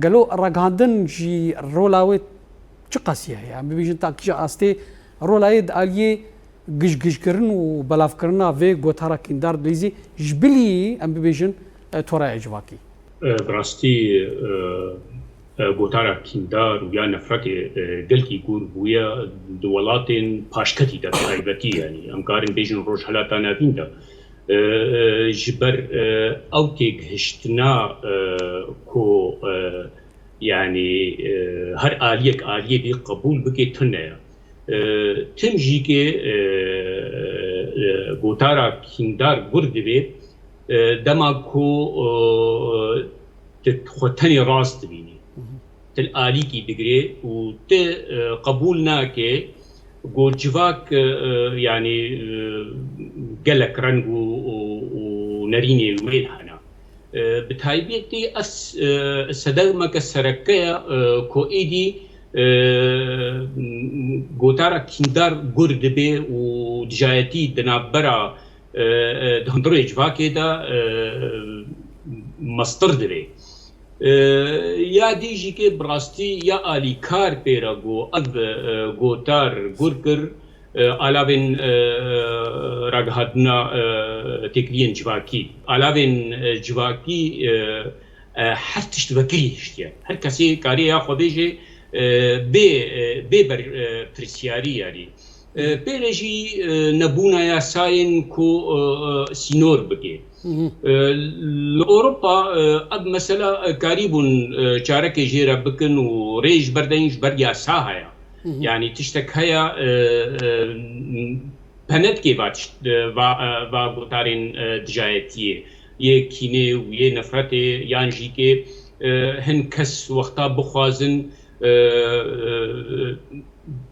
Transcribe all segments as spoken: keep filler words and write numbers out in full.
Gelo ragihandin jî rola wê çi qasî heye? Em bibêjin ta kîja astê rola yê di aliyê gijgijkirin û belavkirina vê gotara kîndar dilîzî ji bilî em bibêjin e, toraya civakî. E, bi rastî, e, e, gotara kîndar û ya nefretê, e, gelkî gûr bûye di welatên paşketî de bi taybetî, yanî em karin bêjin Rojhelata Navîn de. E, e, ji ber, e, ew têgihiştina, e, ku, e, yanî, e, her aliyek aliyê bê qebûl bike tune ye. E, tim jî ke, e, e, gotara kîndar gur dibe, e, dema ku, e, tu xwe tenê rast dibînî. Til alîkî digirê û ti, e, qebûl nake ku civak, e, e, yanî, e, gelek reng û, û, û nerînê wê hene. E, bi taybetî ez, e, sedemeke sereke ye, e, ku êdî, e, gotara kîndar gur dibe û dijayetî di navbera, e, e, di hundirê civakê de, e, mestir dibe. E, ya dî jî ke bi rastî ya alîkar pê re got, ev, e, gotar gur kir, e, alavên, e, ragihandina, e, têkiliyên civakî. Alavên, e, civakî, e, e, her tişt vekirî hiştiye. Her kesê karê ya xwe bêje, e, bê, e, bê ber, e, pirsiyarî yanî. E, pê re jî, e, nebûna yasayên ku, e, e, sînor bike. E, li Ewropa, e, ev mesela, e, karîbûn, e, çarekê jê re bikin û rê ji ber deyîn ji ber yasa heye. Yanî tiştek heye, e, e, penetkê va tişt, e, va, e, va gotarên, e, dijayetiyê, yê kînê û yê nefretê yan jî ke, e, hin kes wexta bixwazin, e, e,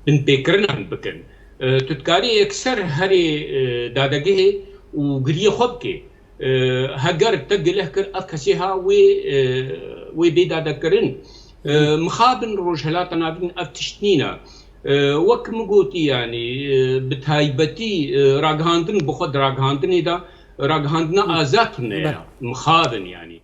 binpêkirina bikin. E, tu dikarî yekser herê, e, dadegehê û giriyê xwe bike. E, heger te gileh kir, ev kesê ha wê, e, wê bê dadekirin. E, mixabin Rojhelata Navîn ev tişt nîne. E, wek min gotî, yanî, e, bi taybetî, e, ragihandin bi xwe di ragihandinê de ragihandina azad tune ye. Mixabin, yanî.